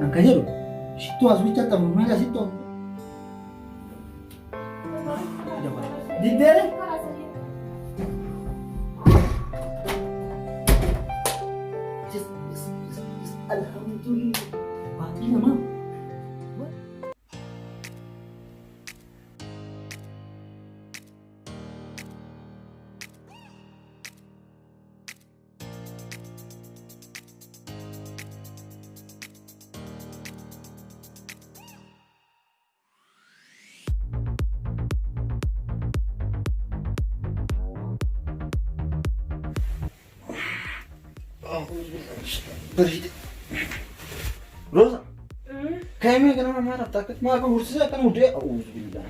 An ka jedhu shittuu as bicha qabu malee asitti oolu. Diddeere? Alhamdulillah. Baatii namaa. Bareeda. Rosa. Kaimee ganama maal hafta akkas maal kun hursisee akkana hudee a'uuzu billah.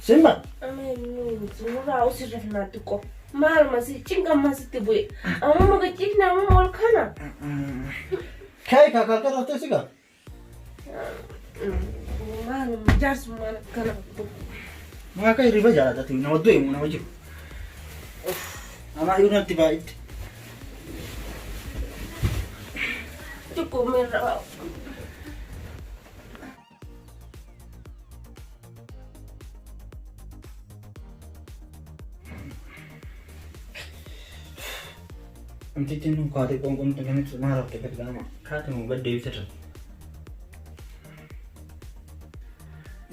Simba. Suuraa usirra finaa xiqqoo. Maaluma si cinqammaa sitti bu'e. Ammuma gachiifne ammuma ol kana. Kai kakaalka raftee sigaa. Maaluma jaarsummaan akkana. Maa akka hirriba jaalata nama du'e moo nama jiru. Amaa iyyuu natti baay'itti. Xiqqoo meerra. Namtittiin kun kaatee qoonqoon nutti maal hafte gadi ganama kaate moo gad deebite irra.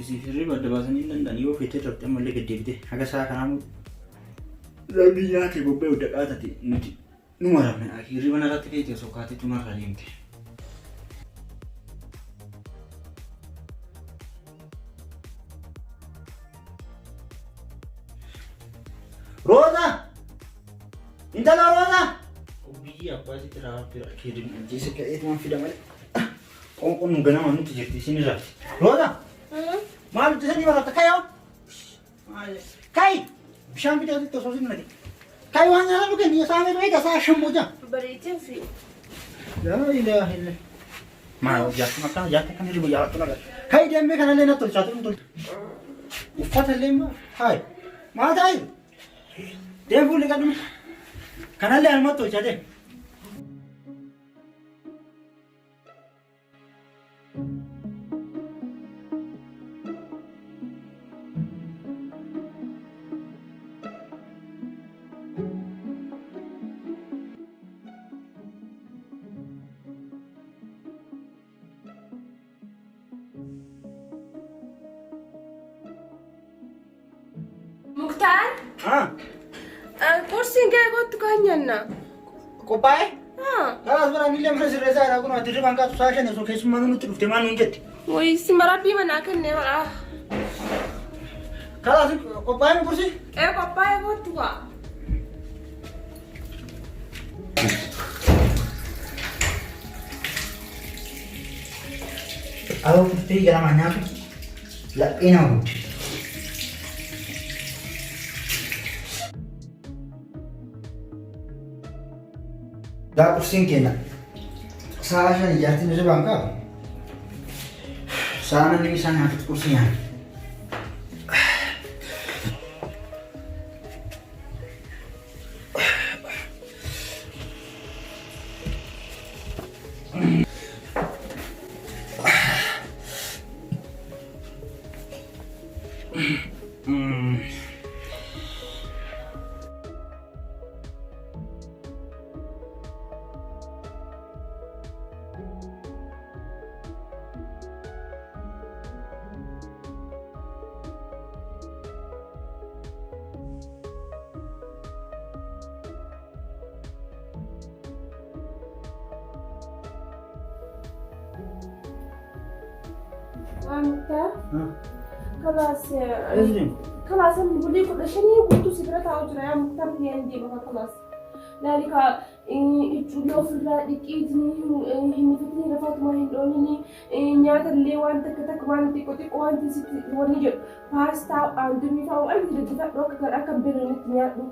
Isiif hirriba adda baasanii hin danda'an yoo feetee turte ammallee gad deebite haga sa'a kanaa namni nyaate bobba'e hudda qaatati nuti numa rafne hirriba narratti feete osoo kaateetu narra deemte. Rooza! Intala Rooza! Biyyi abbaa sitti raaftu keedin ajjeese ka'eetumaan fida malee. Qoonqoon nu ganama nutti jirti isin irraati. Rooza! Maal nuti sanii barata kayoo? Kai! Bishaan fidee asitti osoo isin naqe. Kai waan nyaata dhuge biyya isaa meeqa isaa shan moja. Bareechee fi. Laa ilaaha illa. Maal jaartuma akkana jaartii akkana hirriba jaalattu nagar. Kai deemee kanallee natti tolchaa tolu tolcha. Uffata illee immoo hayi. Maal taa'e? Deem fuulli qadhume. Kanallee anumatti tolchaa deem. Muktaar, Ah, qursiin kee kottu kan nyaanna. Qophaa'e? Haa. Kalaas bara miila mana sirreessaa jira kun ati hirribaan kaatu sa'a shan osoo keessummaan nutti dhufte maal nuun jette? Wayi si marabbii manaa kennee bara. Kalaas qophaa'e mi qursi? Ee qophaa'e kottu kaa. Aboo firii ganamaa nyaatu laphee nama guddi. Daa qursiin keenya sa'a shan ijaartiin hirribaan kaatu sa'a namni isaa nyaatutti qursii nyaata. Waa Muktaar, kalaas Eesni? kalaas inni bulii 15 guutuu si bira taa'u jira yaa Muktaar kiyyaan deema ka kalaas. Laali kaa ijoollee ofirraa dhiqiitinii hin ifatini rafaatumaa hin dhoonini nyaata illee waan takka takka waan xiqqoo xiqqoo wanti sitti wanni jedhu paastaa aandomii fa'aa waan itti daddafadhu akka kan akka hin beelofnetti nyaadhu.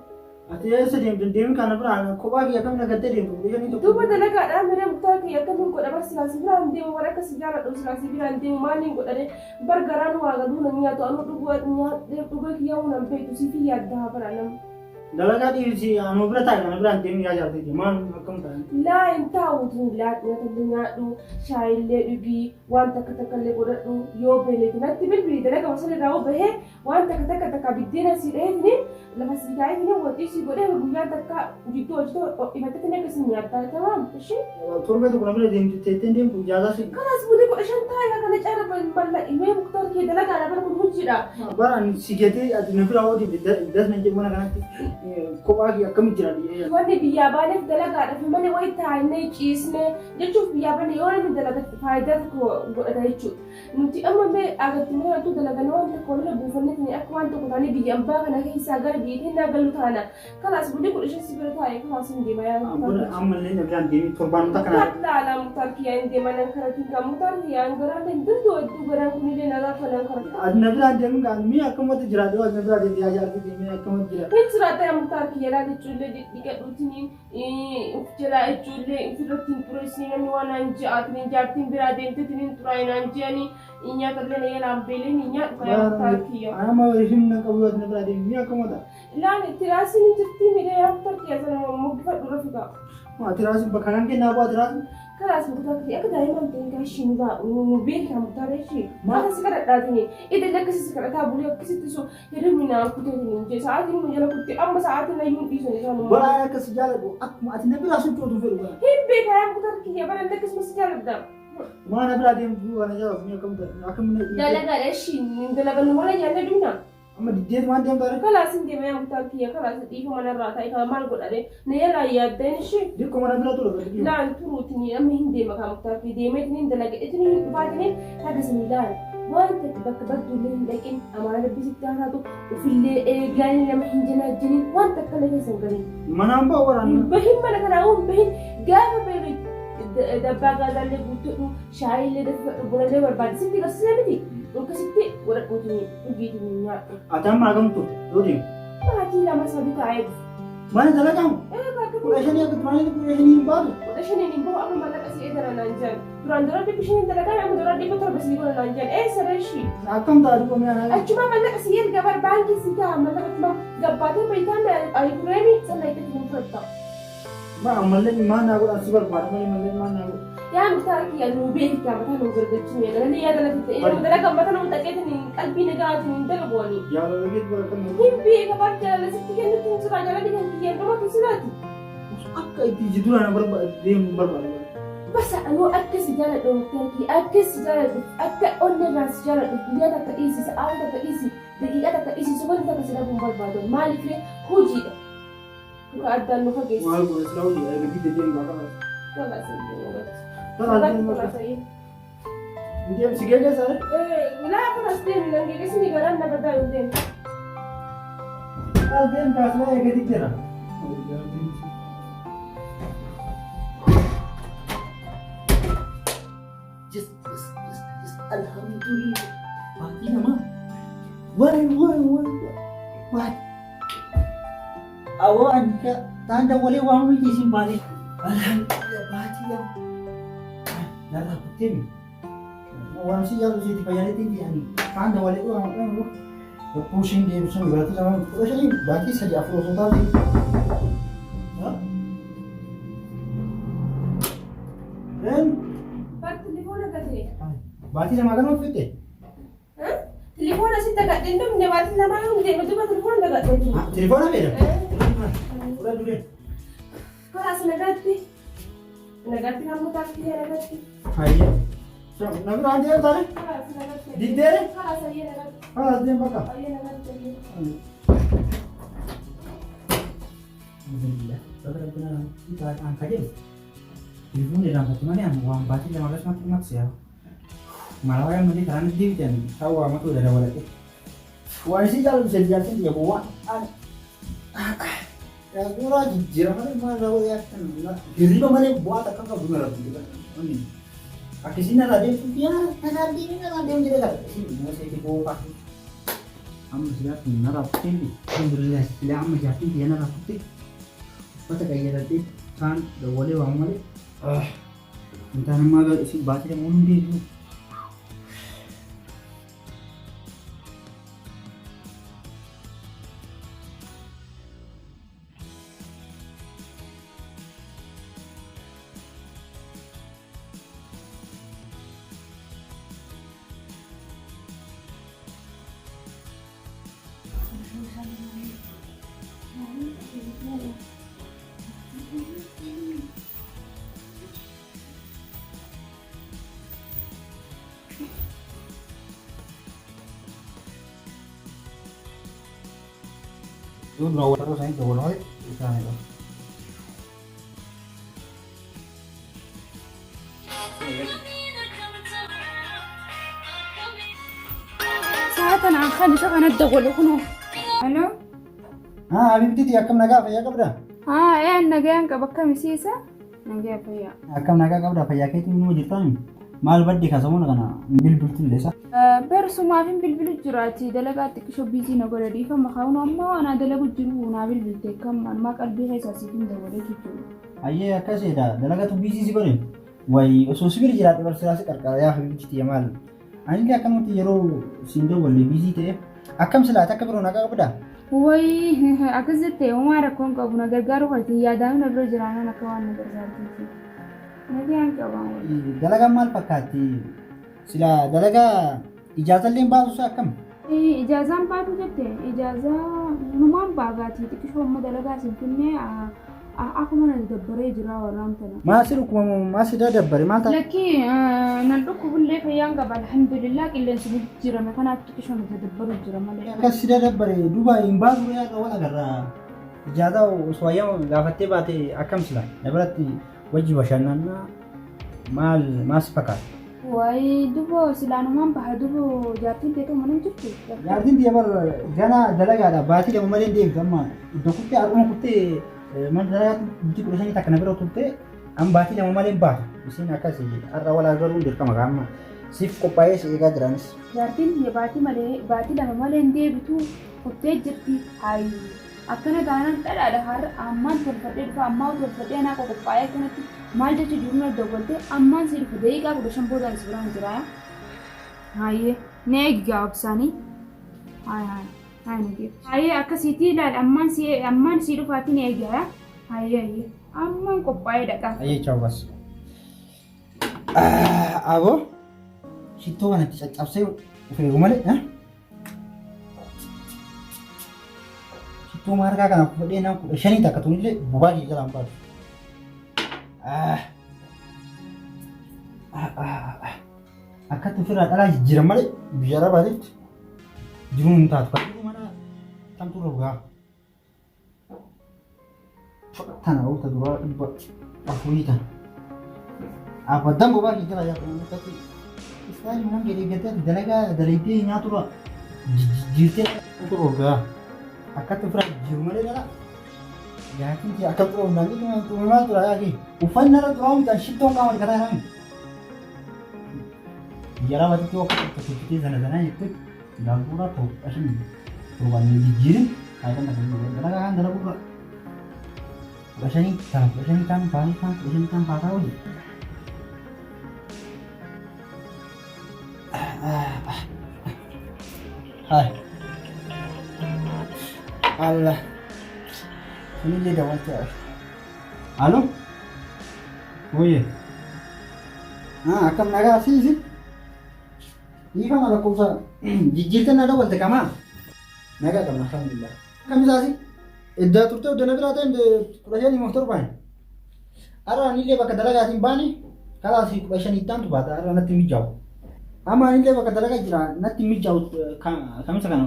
Ati eessa deemtu? Deemi kana biraan kophaa kiyya akkamiin nagattee deemtu? Guyyaa shanii tokko. Duuba dalagaadhaan miree Muktaar kiyya akkamiin godha bar silaa si biraan deemu waan akka si jaaladhu silaa si biraan deemu maaliin godhare bar garaan waa galuu nan nyaatu anuu dhuguu nyaadhee dhugee kiyya nan beektu siifin yaaddaa bara nama. Dalagaa dhiisi anuu bira taa'e kana biraan deemni yaa jaartii maal akkam ta'an. Laa hin taa'uutiin laa nyaatallee nyaadhu, shaayillee dhugii, waan takka takka illee godhadhu, yoo beelete natti bilbili dalagaa osoo irraa bahee waan takka takka takka biddeena sii dhaheetini lafa sii kaa'eetini waxii sii godhee guyyaa takka jidduu hojjetoo ifattetini akkasii nyaattaa tamaam ishee. Torbee tokko na bira deemtu teettee deemtu ijaasaa si. Kanaas bulii 15 taa'e kana caala mallaqi mee Muktaar kee dalagaadha bara kun hojiidha. Bara ani si gatee ati na bira hoo deemte das na jedhu mana kanatti kophaa kee akkamitti jira jedhee. Wanni biyyaa baaneef dalagaadhaaf malee wayi taa'inee ciisnee jechuuf biyyaa baane yoo namni dalagate faayidaa tokko godhata jechuudha. Nuti amma mee agartee wantu dalaganii waan tokko walirra buufannee akka waan tokko taanee biyya ambaa kana keessaa gara biyya keenyaa galu taana. Kalaas bulii 15 si bira taa'e kalaas hin deema yaa Muktaar. Ammallee na biraan deemi torbaanota kana. Laala Muktaar kiyyaa hin deema nan karatiin kan Muktaar kiyyaan garaan hin danda'u hedduu garaan kunillee na laafa nan karatiin. Ati na biraan deemi kan mi'a akkamatti jiraate ati na biraa deemte yaa jaartii mi'a akkamatti jiraate. Hin jiraata yaa Muktaar kiyya laala ijoollee dhiqadhuutiin uf jalaa ijoollee ofirratti hin xureessine namni waan naan ji'aatiin jaartiin biraa deemteetiin hin xuraa'e naan ji'anii nyaatallee na yalaan beeleen hin nyaadhu kan yaa Muktaar kiyya. Amma himna qabu ati na biraa deemi mi'a akkamata. Laala tiraasiin hin jirtii miidhaa yaa Muktaar kiyya sana moggifadhu rafiqa. Tiraasiin bakka kan kennaa bu'aa tiraasiin. Kalaas Muktaar kiyya akka daa'imman ta'in gaashii nu ba'a nu beekaa Muktaar ishee. Maal si kadhadhaatini idil akkasii si kadhataa bulee akkasitti so hirribni naan kuteetiin hin jee sa'aatiin nu jala kuttee amma sa'aatiin ayyuun dhiisan isaan nu. Bara akkas jaaladhu akkuma ati na biraa sochootu fedhu bara. Hin beekaa yaa Muktaar kiyya bara inni akkasumas si jaaladha. Maa na biraa deemtu kana jaalatu mi'a akkam ta'e akkam na Dalagaadha ishii dalagannu malee nyaannee dhumna. Amma diddeet waan deemtu arge. Kalaas hin deema yaa Muktaar kiyya kalaas dhiifama narraa ta'e kana maal godhare na yalaa yaaddeen ishee. Dikkoo mana bira ture bakki. Laan turuutiin amma hin deema kan Muktaar kiyya deemeetiin hin dalagadheetiin hin dhufaatiin haga sanii laala. Waan takka bakka badduullee hin dhaqin amaana rabbi sitti haa taatu ofillee eegaanii nama hin janaajjiniin waan takka illee keessa hin galin. Manaan ba'u waraanna. Bahin mana kanaa hin bahin gaafa beeku dabbaa gaazaallee guuttadhu shaayillee danfadhu bunallee barbaade sitti garsiisa miti akkasitti godhadhuutiin dhugiitiin nyaadhu. Ati amma hagam turte yoo deemtu? Maatii lama sadi taa'ee dhufu. Mana dalagamu? 15 akka duraanii 15 hin baatu? 15 hin bahu amma mallaqa si'ee tana naan jedhan. Duraan dura 500 dalagaa amma dura 700 sii godha naan jedhan. Eessa reeshii? Akkam ta'a duuba mi'a naa? Achuma mallaqa sii erga bar baankii sii ta'a mallaqa tuma gabbaatee bayitaan ayikureemi sana itti hin fudhatta. Ma ammallee maal naa godhan si barbaada malee mallee maal naa godhan. Yaa Muktaar kiyya nu beekta mataa nu gargachuu yaada namni yaada natti ta'e nama dalaga mataa nu dhaqeetiin qalbii nagaatiin hin dalagu ani. Jaalala keetu bara kan Hin beeka bar jaalala sitti kennutti hin jira jaalalli kan kiyyaan dhumatu silaati. Akka itti iji duraan barbaadu deemu barbaada. Basa anuu akka si jaaladhu Muktaar kiyya akka si jaaladhu akka onnee irraa si jaaladhu guyyaa takka dhiisi sa'aatii takka dhiisi daqiiqaa takka dhiisi sekoondii takka si dhabuun barbaadu maaliif hojiidha. Kuka addaan nu fageessi. Maal godha silaa hojii eega didde deemu baaka baasa. Kalaas hin deemu. Kalaas deemu Kalaas bakka. ayyee. Hin deemu si geeggeessa ree? Laa kalaas deemi nan geeggeessini garaan na badaa hin deemu. Kalaas deemu kaas laa eega diddeera. Yes, yes, yes, yes. Alhamdulillah. Baatii namaa. Waay, waay, waay, waay. Awoo ani taan dawwalee waan miti isin baatee. Alhamdulillah baatii lama. Narraa kuttee mi? Waan si yaalu sitti fayyadateeti ani taan dawwalee waan waan rakkoo isheen deebisuun baatii lama 15 baatii sadii afur osoo taate. Bar telefoona gatee. Baatii lama kana uffite? Telefoona sitti agadhee hin dhumne baatii lamaa yoo hin deeme duuba telefoona dagadhee. Telefoona beela? Fudhadhu dure. Kalaas nagaatti. Nagaatti kan mutaaf kiyya nagaatti. Hayyee. Na biraan deemu taane? Kalaas nagaatti. Diddeere? Kalaas ayyee nagaatti. Kalaas deemu bakka. Ayyee nagaatti ayyee. Alhamdulillah. Baga rabbina kaan ka jedhu. Telefoonni irraanfatti malee ani waan baatii lama akkasumatti dhumatti si'a. Malawaa malee karaan itti deebitan ta'uu waamatu dadabaladhe. Waan isin jaalatu isin jaalatan xiyya kun waan suuraa jijjiira malee maal raawwate akka hirriba malee bu'aa takka qabu na rabbi jedhan. Akkasiin narraa deemtu yaa narraa deemi narraa deemu jedhee kadha. Isin immoo seetii booqa. Amma silaa kun narraa kuttee alhamdulillah silaa amma jaartiin kiyya narraa kuttee uffata qayyaradhee kaan dawwalee waan malee. Intaan ammaa isin baatee lama hundi deebi'u. Yoo duraan wal tarroo isaanii dawwala malee isaaniidha. Sa'a tanaan kan isa kana dawwalu kunoo. Aloo? Haa Habibtiiti akkam nagaa fayyaa qabdaa? Haa ee nagayaan qaba akkam isiisa? Nagaya fayyaa. Akkam nagaa qabdaa fayyaa keetiin numa jirtaa? Maal badde ka samuna kana hin bilbiltu illee sa? Bar sumaaf hin bilbilu jiraati dalagaa xiqqisho biizii na godhe dhiifama kaa'uun amma anaa dalagu jiru naa bilbilte kam anumaa qalbii keessaa siif hin dawwalee jechuudha. Ayyee akkasidha dalagatu biizii si godhe. Wayi osoo si bira jiraadhe bar silaa si qarqara yaa habibti tiyya maal. Anillee akkanumatti yeroo siin dawwalle biizii ta'e akkam silaati akka biroo nagaa qabdaa? Wayi akkas jette homaa rakkoon qabu na gargaaru keetiin yaadaanu na bira jiraanaan akka waan na gargaartuuti. Nagaan qaba. Dalagaan maal fakkaatti? Silaa dalagaa ijaazallee hin baasu isaa akkam? Ijaazaan baatu jette ijaazaa numaan baagaati xiqqishoo amma dalagaa sin finnee akkuma na dabbaree jira warraan tana. Maa si dhukkuba moo maa si daddabare maal ta'a? Lakkii nan dhukkubullee fayyaan qaba alhamdulillah qilleensi jijjiirame kanaaf xiqqishoo na dadabbaru jira malee. Akkas si daddabare duuba hin baasu yaa wal agarraa. Ijaazaa osoo hayyama gaafattee baate akkam sila? Na biratti wajji bashannannaa maal maal si fakkaata? Wayi dubo silaanumaan baha dubo jaartiin teetoo mana hin jirtu. Jaartiin tiyya bar gana dalagaadha baatii lama malee hin deemtu amma iddoo kuttee har'uma kuttee mana dalagaatti bultii 15 takka na bira turte amma baatii 2 malee hin baatu. Isiin akkas har'a wal agaruun dirqama kaa amma siif qophaa'ee si eegaa jiraanis. Jaartiin tiyya baatii malee baatii 2 malee hin deebitu kuttee jirti hayi. Akkana taanaan dhadhaadha har'a ammaan tolfadhee dhufa ammaa tolfadhee anaa qoqophaa'ee akkanatti maal jecha jiru na dawwalte ammaan sii dhufa daqiiqaa 15 boodaan si biraan jira. Hayyee na eegi gaa obsaanii. Hayi hayi hayi na eegi. Hayyee akkasiitii ilaali ammaan si ammaan sii dhufaatii na eegi haa. Hayyee hayyee ammaan qophaa'ee dhaqaa. Hayyee chaaw bas. Aboo shittoo kanatti caccabsee of eegu malee. Shittoo maarkaa kana fudhee nama 15 takka tunillee bobaa kiyya jalaan baatu. Akkatti ofirraa dhalaa jijjiiran malee biyya arabaatitti jiruun hin taatu. Kan jiru mana tamtu irra dhugaa. Tana oolta duraa 400 tana. Abadan bobaa kiyya jalaa yaadu akkatti istaayilii nam jedhee gaddee dalagaa dalaydee nyaaturra jijjiirtee ofirra dhugaa. Akkatti ofirraa jijjiiru malee dhala. Jaatiin kee akka xuraa'u naan jedhu maal maal xuraa'aa yaakii. Uffanni irra xuraa'u miti shittoon qaama dhiqataa jiraa. Biyya arabaatitti yoo akka tokko sana sanaa jettee Gaaguura 5 torbaan hin jijjiirin faayidaan takka hin jiru. Dalagaa kaan dalaguurra 15 tana 15 kaan baasii kaan 15 kaan baasaa wayya. Hai. Allah. Sunillee dawwaltee Alo? Oye. Ah, akkam nagaa siisi? Dhiifama lakkoofsa jijjiirtee na dawwalte kamaa? Nagaa qabna alhamdulillah. Akkam isaasi? Eddaa turtee odda na biraa ta'e 15 moo torbaan? Har'a anillee bakka dalagaatiin baane kalaas 15 ittaantu baata har'a natti hin mijaa'u. Amma anillee bakka dalagaa jira natti hin mijaa'u kamisa kana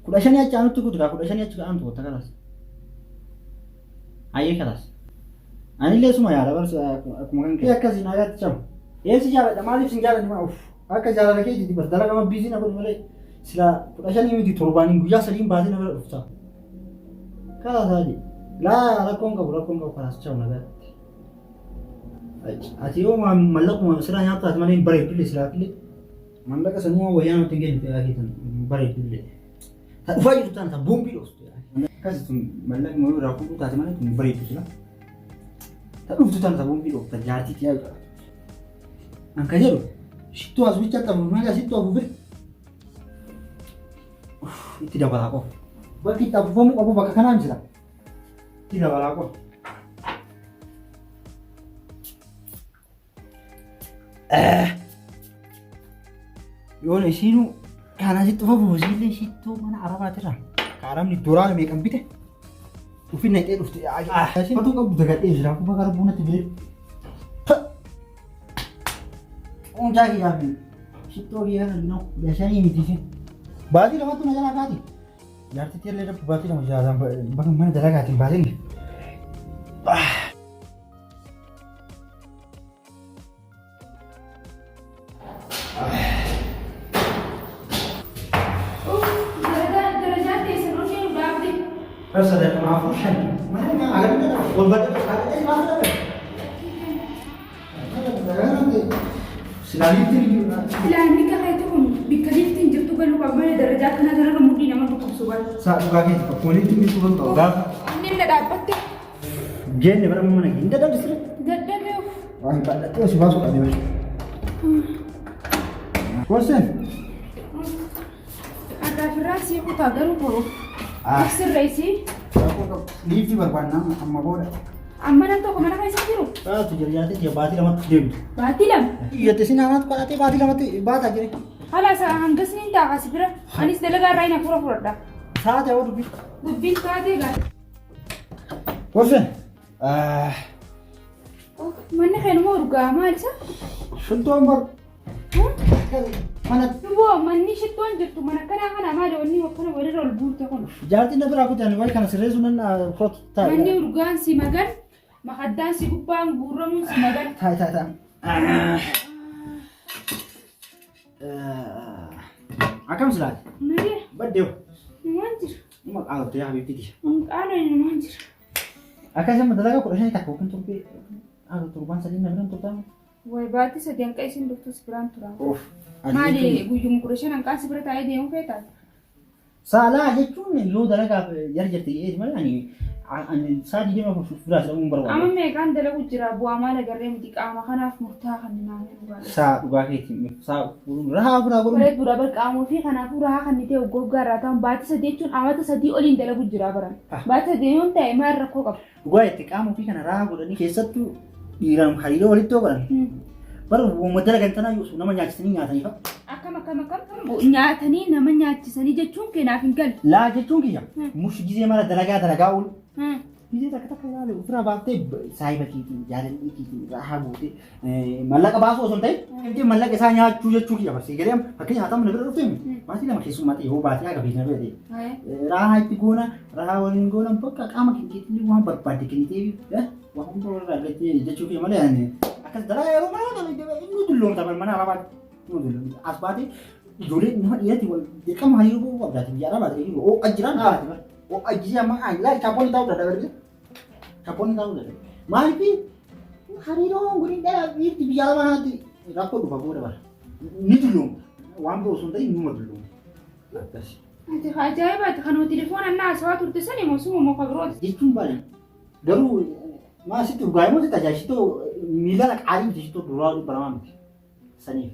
15 achi aanutti kuturaa 15 achi aantu qotta kalaas. Hayyee kalaas. Anillee suma yaada barsa akkuma kan kee. Akkasii nagaatti cabu. Eessi jaaladha maaliif sin jaaladha maa uff akka jaalala keetiiti bar dalagama biizii na godhu malee sila 15 miti torbaaniin guyyaa sadiin baatee na bira dhufta. Kalaas haji. Laa rakkoon qabu rakkoon qabu kalaas cabu nagaatti. Ati yoo mallaquma siraa nyaattu ati malee hin bareeddullee silaafillee mallaqa sanuu wayyaa namatti hin kennitu yaa keetan hin bareeddullee. Ta dhufaa jirtu tana ta boombii dhoostu. Akkasi tun mallaqni wayii irraa fuudhuu taate malee tun hin bareeddu sila. Ta dhuftu tana ta boombii dhooftu ta jaartii tiyaa jira. An ka jedhu shittoo as bicha qabu malee asitti afuufe itti dabalaa qofa. Bakki itti afuufamuu qabu bakka kanaan jira. Itti dabalaa qofa. Yoon isiinuu kan asitti dhufa buusiillee shittoo mana arabaatirraa ka arabni doolaara meeqan bite ufi naqee dhufte. Fatuu qabdu dagadhee jira kufa gara buunatti bire. Cuuncaa kiyyaa fi shittoo kiyyaa kan arginu 15 miti. Baatii lamatti na jalaa kaati. Jaartitti illee rabbi baatii lama jaalaan bakka mana dalagaatiin baatin. Darajaan teessan ol isheen dhaabde. Sadarkaa afur shan. Maal maa agarra ol badda agarra maal godhata? Silaaliitti ni jiru. Ilaan bikka keetti kun bikka liftiin jirtu galuu qaba malee darajaa akkana kanarra mudhii nama dhukkubsu bara. Saa dhugaa keetti akkuma liftiin jirtu galuu qaba. Gaafa Inni illee dhaabbatte geenne bara mana hin dadhabde sirri. dadhabee of. Waan baadhattee si baasuu qabdi bara. Gorseen. Addaa firraa sii kutaa garuu boru. Of sirreessi. Liiftii barbaannaa amma booda. Amma nam tokko mana keessa jiru. Baatu jira jaartii baatii lamatti deemtu. Baatii lama. Jette sin hamaatu kadhatee baatii lamatti baataa jire. Haala isaa hangasni hin ta'a si bira. Anis dalagaa irraa hin hafuura fudhadha. Saate hoo dubbii. Dubbiin taatee gaara. Gorseen. Manni keenuma urgaa maal isa? Shittoon bar. Mana Woo manni shittoon jirtu mana kanaa kana maali wanni akkana walirra ol guurte kun. Jaartiin na biraa kutan wayi kana sirreessuu nan koot taa'e. Manni urgaan si magan makaddaan si gubbaan guurramuun si magan. Taa'e taa'e taa'e. Akkam silaati? Nagee Baddeew. numaan jira. Numa qaalofte yaa habiibtiti. Qaaloo numaan jira. Akkasuma dalagaa 15 takka yookiin torbee torbaan sadii na biraan turtaa. Way baatii sadii hanqa isin dhuftus biraan tura. Of. Maali guyyuma 15 hanqaan si bira taa'ee deemuu feetaa? Saalaa jechuun yoo dalagaaf jarjarte jedheeti malee ani saa 24 biraa jedhamuun barbaada. Amma meeqaan dalagu jira bu'aa maal agarree miti qaama kanaaf murtaa kan naannoo dhugaadha. Saa dhugaa keetii saa rahaa biraa godhu. Bareed dura bar qaamuu fi kanaafuu rahaa kan ta'e goggaa irraa ta'an baatii sadii jechuun amata sadii oliin dalagu jira baran. Baatii sadii yoo ta'e maal rakkoo qaba? Dhugaa itti qaama ofii kana rahaa godhanii keessattuu dhiiraan hariiroo walitti yoo godhan. Bara uumama dalagan tanaa yoo nama nyaachisanii nyaatanii fa'a. Akkam akkam akkam nyaatanii nama nyaachisanii jechuun keenaaf hin galu. Laa jechuun kiyya mush gizee mara dalagaa dalagaa oolu. Gizee takka takka ilaalu ofirraa baaftee saayiba keetiin jaalalli keetiin rahaa gootee mallaqa baasuu osoo hin ta'in mallaqa isaa nyaachuu jechuu kiyya barsee galee fakkeenya haa ta'u na bira dhuftee baatii lama keessummaa ta'e yoo baatii haga beekna bira ta'e rahaa itti goona rahaa waliin goona bakka qaama keetiin waan barbaadde kennitee waan hunda walirraa argattee jechuu kiyya malee akkas dalagaa yeroo mara inni dulloomta mana alabaatti inni dulloomta as baatee ijoollee nama dhiiratti wal dirqama hariiroo bu'uu qabdaati biyya alabaati kan jiru ho'a jiraan haati bara ho'a jisee amma laa chaappoonni ta'uu danda'a barbi chaappoonni ta'uu danda'a maaliif hariiroo gudin dhala dhiirti biyya alabaa kanatti rakkoo dhufa booda bara ni dulloomta waan biroo osoo hin ta'in numa dulloomta akkas. Ati ajaa'ibaati kanuma telefoona annaa haasawaa turte sani moo suma moo kabirooti? Jechuun baay'ee garuu maa sitti dhugaa immoo sitti ajaa'ibsituu miilaan qaalii miti sitti duraa 200 miti saniif.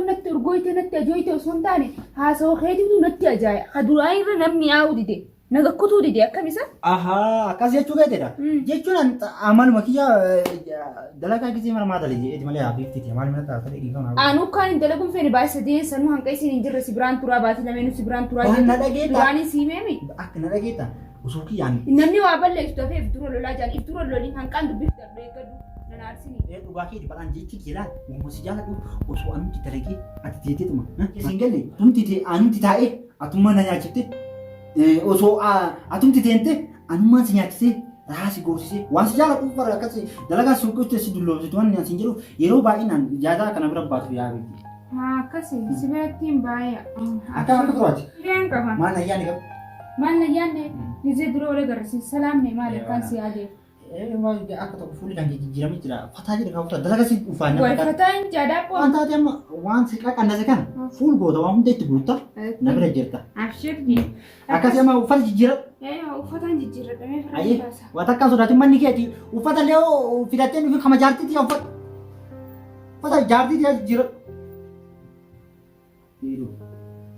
Natti urgooyte natti ajooyte osoo hin taane haasawaa keetiitu natti ajaa'iba. Ka duraa irra namni yaa'uu dide naga kutuu dide akkam isa? Ahaa akkas jechuu keetidha. Jechuun amaluma kiyya dalagaa gisee mara maa dalage jedheeti malee hafiiftiti maal mana ta'a ta'e dhiifama. Anuu kaan hin dalaguun feene baay'ee sadeen sanuu hanqa isin hin jirre si biraan turaa baatii lameenuu si biraan turaa Waan na dhageetta. Duraanii sii meemi. Akka na dhageetta osoo kiyyaan. Namni waa balleessu dafee if dura lolaa jaan if dura loliin hanqaan dubbiif darbe eeggadhu nan aarsini. Dhugaa keeti badhaan jechi kiyya uumama si jaaladhu osoo anumti dalagee ati teeteetuma. Isin galle tumti anumti taa'ee atummaa na nyaachifte osoo atumti teente anummaan si nyaachisee rahaa si goosisee waan si jaaladhuuf bara akkas dalagaa si huqqifte si dulloomsitu waan sin jedhuuf yeroo baay'inaan yaadaa kana bira baatu yaa beekti. Akkasi si biratti hin baay'ee. Akka akka turaati. Hiriyaan qaba. Maal ayyaani qabu? Maal ayyaanne gizee dura wal agarsiisa salaamne maal akkaan si yaadee. Akka tokko fuulli kan jijjiiramee jira. Fataa jedhe kan dalagaa si dhuunfaan. Wal fataa hin jaadaa qoon. Waan taate amma waan si qaqannase kana fuul goota waan hunda itti guutta na bira jirta. Abshirri. Akkasii amma uffata jijjiira. Uffataan jijjiirradhamee Ayyee firra baasa. waan takkaan sodaatin manni keeti uffata illee filattee dhufi kama jaartiitti uffata. Uffata jaartiitti jijjiira. Yeroo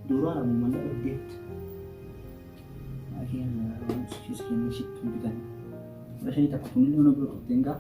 duraan mana dhugdeetti. Isheen sitti bitan. 15 takka tunillee mana bira dhufteen gaa.